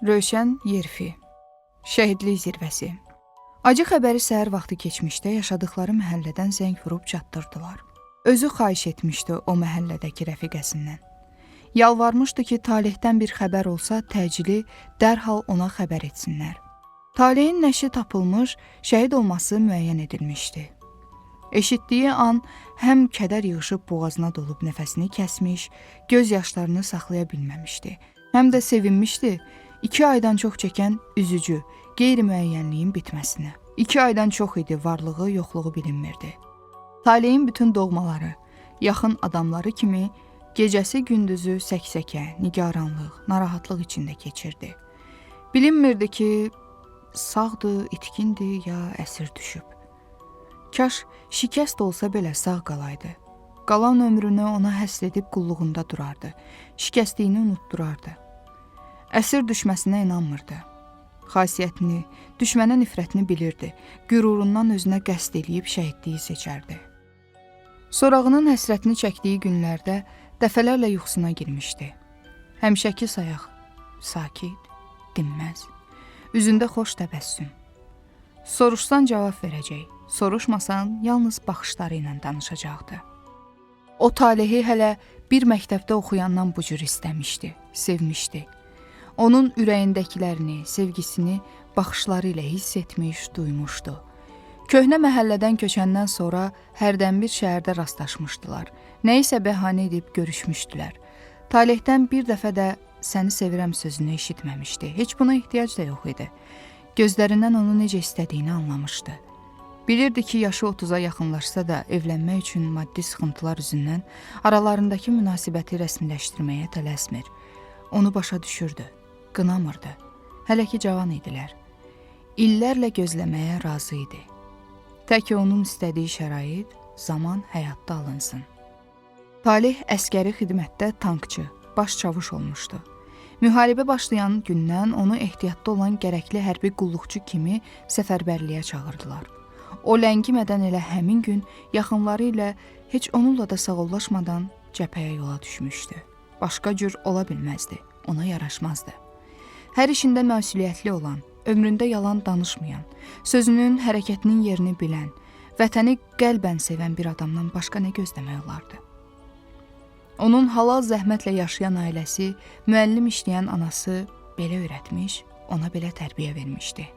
Rövşən Yerfi. Şəhidlik zirvəsi. Acı xəbəri səhər vaxtı keçmişdə yaşadıkları məhəllədən zəng vurub çatdırdılar. Özü xahiş etmişdi o məhəllədəki rəfiqəsindən. Yalvarmışdı ki, Talehdən bir xəbər olsa, təcili dərhal ona xəbər etsinlər. Talehin nəşi tapılmış, şəhid olması müəyyən edilmişdi. Eşitdiyi an həm kədər yığışıb boğazına dolub nəfəsini kəsmiş, göz yaşlarını saxlaya bilməmişdi. Həm də sevinmişdi 2 aydan çox çəkən üzücü, qeyri-müəyyənliyin bitməsinə. 2 aydan çox idi, varlığı, yoxluğu bilinmirdi. Talehin bütün doğmaları, yaxın adamları kimi gecəsi gündüzü səksəkə, nigaranlıq, narahatlıq içində keçirdi. Bilinmirdi ki, sağdır, itkindir ya əsir düşüb. Kaş şikəst olsa belə sağ qalaydı. Qalan ömrünü ona həsr edib qulluğunda durardı. Şikəstliyini unutdurardı. Əsir düşməsinə inanmırdı. Xasiyyətini, düşmənə nifrətini bilirdi. Qürurundan özünə qəsd eləyib şəhidliyi seçərdi. Sorağının həsrətini çəkdiyi günlərdə dəfələrlə yuxusuna girmişdi. Həmişəki sayaq, sakit, dinməz, üzündə xoş təbəssüm. Soruşsan cavab verəcək, soruşmasan yalnız baxışları ilə danışacaqdı. O Talehi hələ bir məktəbdə oxuyandan bu cür istəmişdi, sevmişdi. Onun ürəyindəkilərini, sevgisini baxışları ilə hiss etmiş, duymuşdu. Köhnə məhəllədən köçəndən sonra hərdən bir şəhərdə rastlaşmışdılar. Nəyisə bəhanə edib görüşmüşdülər. Talehdən bir dəfə də səni sevirəm sözünü eşitməmişdi. Heç buna ehtiyac da yox idi. Gözlərindən onu necə istədiyini anlamışdı. Bilirdi ki, yaşı 30-a yaxınlaşsa da evlənmək üçün maddi sıxıntılar üzündən aralarındakı münasibəti rəsmiləşdirməyə tələsmir. Onu başa düşürdü, qınamırdı. Hələ ki cavan idilər. İllərlə gözləməyə razı idi. Tək onun istədiyi şərait, zaman həyatda alınsın. Taleh əskəri xidmətdə tankçı, baş çavuş olmuşdu. Müharibə başlayan gündən onu ehtiyatda olan gərəkli hərbi qulluqçu kimi səfərbərliyə çağırdılar. O ləngimədən elə həmin gün yaxınları ilə heç onunla da sağollaşmadan cəbhəyə yola düşmüşdü. Başqa cür ola bilməzdi, ona yaraşmazdı. Hər işində məsuliyyətli olan, ömründə yalan danışmayan, sözünün, hərəkətinin yerini bilən, vətəni qəlbən sevən bir adamdan başqa nə gözləmək olardı? Onun halal zəhmətlə yaşayan ailəsi, müəllim işləyən anası belə öyrətmiş, ona belə tərbiyə vermişdi.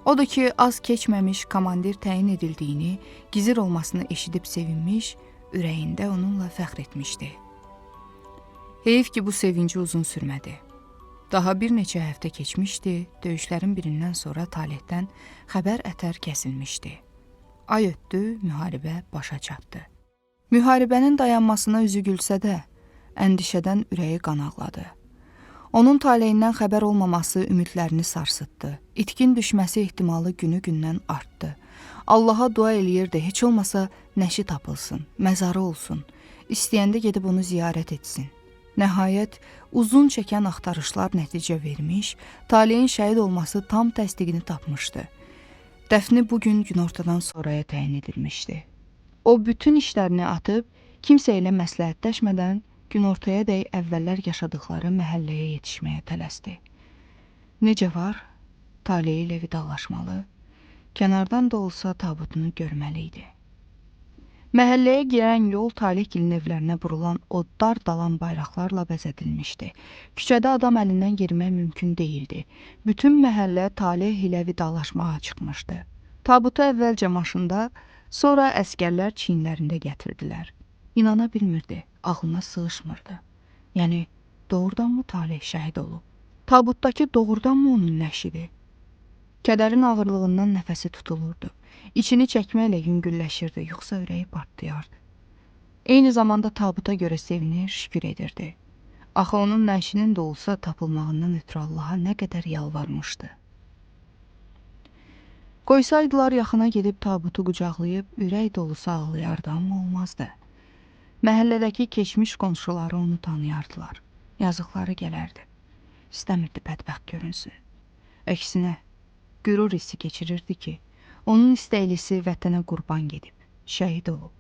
Odur ki, az keçməmiş komandir təyin edildiyini, gizir olmasını eşidib sevinmiş, ürəyində onunla fəxr etmişdi. Heyif ki, bu sevinci uzun sürmədi. Daha bir neçə həftə keçmişdi, döyüşlərin birindən sonra Talehdən xəbər ətər kəsilmişdi. Ay ötdü, müharibə başa çatdı. Müharibənin dayanmasına üzü gülsə də, əndişədən ürəyi qan ağladı. Onun taleyindən xəbər olmaması ümidlərini sarsıtdı. İtkin düşməsi ehtimalı günü-gündən artdı. Allaha dua eləyirdi, heç olmasa nəşi tapılsın, məzarı olsun, istəyəndə gedib onu ziyarət etsin. Nəhayət, uzun çəkən axtarışlar nəticə vermiş, Talehin şəhid olması tam təsdiqini tapmışdı. Dəfni bugün günortadan sonraya təyin edilmişdi. O bütün işlərini atıb, kimsə ilə məsləhətləşmədən günortaya dək əvvəllər yaşadıkları məhəlləyə yetişməyə tələsdi. Necə var, Talehi ilə vidalaşmalı, kənardan da olsa tabutunu görməli idi. Məhəlləyə girən yol Talehgilin evlərinə burulan o dar dalan bayraqlarla bəzədilmişdi. Küçədə adam əlindən yerimək mümkün deyildi. Bütün məhəllə Taleh ilə vidalaşmağa çıxmışdı. Tabutu əvvəlcə maşında, sonra əskərlər çiyinlərində gətirdilər. İnana bilmirdi, ağlına sığışmırdı. Yəni, doğrudanmı Taleh şəhid olub? Tabutdakı doğrudanmı onun nəşidir? Kədərin ağırlığından nəfəsi tutulurdu. İçini çəkməklə yüngülləşirdi, yoxsa ürəyi partlayardı. Eyni zamanda tabuta görə sevinir, şükür edirdi. Axı onun nəşinin də olsa tapılmağından ötürü Allaha nə qədər yalvarmışdı. Qoysaydılar yaxına gedib tabutu qucaqlayıb ürək dolusu ağlayardı, amma olmazdı. Məhəllədəki keçmiş qonşuları onu tanıyardılar. Yazıqları gələrdi. İstəmirdi bədbəxt görünsün. Əksinə, qürur hissi keçirirdi ki, onun istəklisi vətənə qurban gedib, şəhid olub.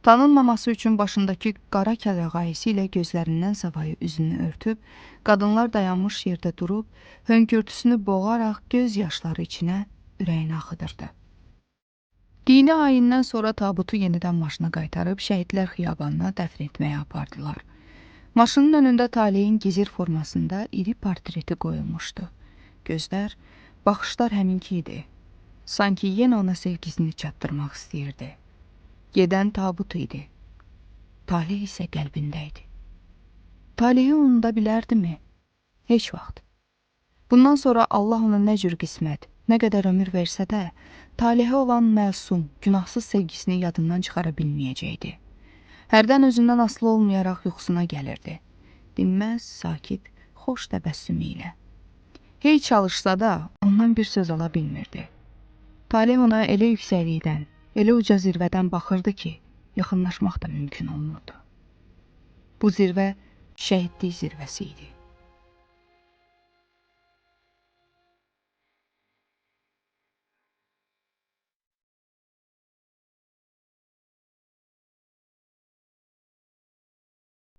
Tanınmaması üçün başındakı qara kəlləğayisi ilə gözlərindən savayı üzünü örtüb, qadınlar dayanmış yerdə durub, hönkürtüsünü boğaraq göz yaşları içinə ürəyini axıdırdı. Dini ayindən sonra tabutu yenidən maşına qaytarıb Şəhidlər Xiyabanına dəfn etməyə apardılar. Maşının önündə Talehin gizir formasında iri portreti qoyulmuşdu. Gözlər, baxışlar həminki idi. Sanki yenə ona sevgisini çatdırmaq istəyirdi. Gedən tabut idi. Taleh isə qəlbində idi. Talehi unuda bilərdimi? Heç vaxt. Bundan sonra Allah ona nə cür qismət, nə qədər ömür versə də, Talehə olan məsum, günahsız sevgisini yadından çıxara bilməyəcəkdi. Hərdən özündən asılı olmayaraq yuxusuna gəlirdi. Dinməz, sakit, xoş təbəssümü ilə. Hey çalışsa da ondan bir söz ala bilmirdi. Taleh ona elə yüksəklikdən, elə uca zirvədən baxırdı ki, yaxınlaşmaq da mümkün olmurdu. Bu zirvə şəhidlik zirvəsi idi.